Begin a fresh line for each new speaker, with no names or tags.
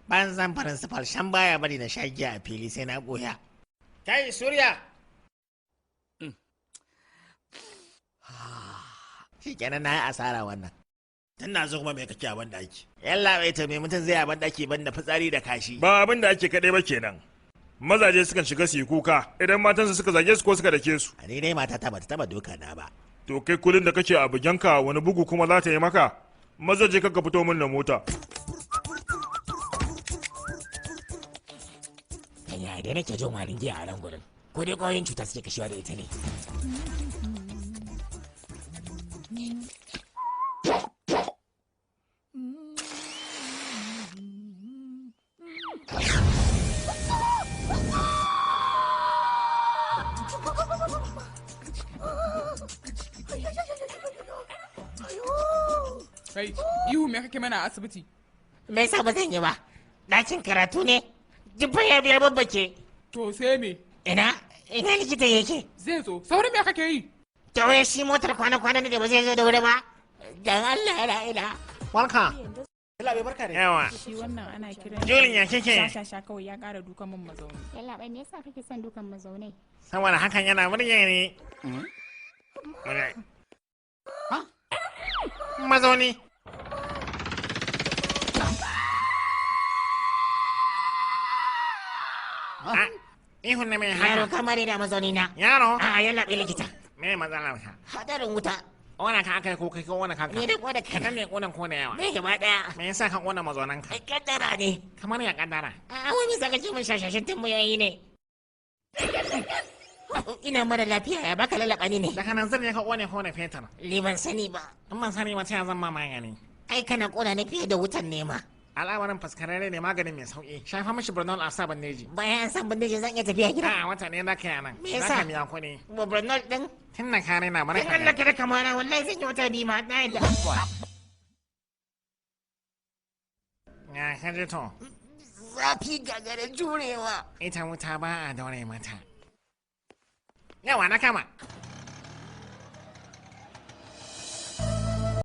Banzan principal shan baya bari na sha giya a fili sai na ɓoya. Kai Surya! Shi kenan na yi asara wannan.
Tun na zo kuma me kake a banɗaki?
Yalla bai ta me mutum zai a banɗaki banda fitsari da kashi.
Ba abin da ake kaɗai ba kenan. Mazaje sukan shiga su yi kuka idan matansu suka zage su ko suka dake su.
Ni dai matata bata taba doka na ba.
To kai kulin da kake a bugenka wani bugu kuma za ta yi maka? Mazaje kaka fito min da mota.
Kanya da nake jin warin giya a nan gurin. Ko dai ƙwayoyin cuta suke kashewa da ita ne.
Kai, ihu me kake mana a asibiti?
Me yasa ba zan yi ba? Ɗakin karatu ne? Dubban ya biya babbake.
To sai me?
Ina? Ina likita yake?
Zai zo. Saurin me kake yi?
To wai shi motar kwana-kwana ne da ba zai zo da wuri ba? Dan Allah la ila.
Barka.
Barka
Yawa.
Shi wannan ana kiran
Julin ya kike?
Sha sha kawai ya ƙara dukan min mazauni.
Yalla bai me yasa kake son dukan mazaunai?
Saboda hakan yana burge ni. Mazauni. Ihun na mai haka.
Yaro kamar da mazauni na.
Yaro.
A yalla bai likita.
Me matsalar ka?
Hadarin wuta.
Ƙona ka aka yi ko kai ƙona kanka?
Ni da ƙona
Ka
kaina.
ne ƙonan ko da yawa.
Me gaba daya.
Me yasa ka ƙona mazaunan ka?
Ai kaddara ne.
Kamar ya kaddara.
A wai me saka ce min shashashin tambayoyi ne? Ina mara lafiya ya baka lalaba ni ne.
Daga nan zan ne ka ƙone ko da fetur.
Ni ban sani ba.
In ban sani ba ta zan ma magani.
Ai kana kona na fiye da wutan nema.
Al'amarin faskararre ne maganin mai sauƙi. Shafa mishi Bernal a sa bandeji.
Bayan an san bandeji zan iya tafiya gida.
A wata ne za ka yi a nan.
Me yasa?
Za ka biya kuɗi.
Wa Bernal din?
Tun da ka raina bari
Dan
ka
Allah
ga.
kada ka mara wallahi zan yi wata biyu ma na yadda.
Ya ka ji to.
Zafi gagarin jurewa.
Ita wuta ba a daure mata. Yawa na kama.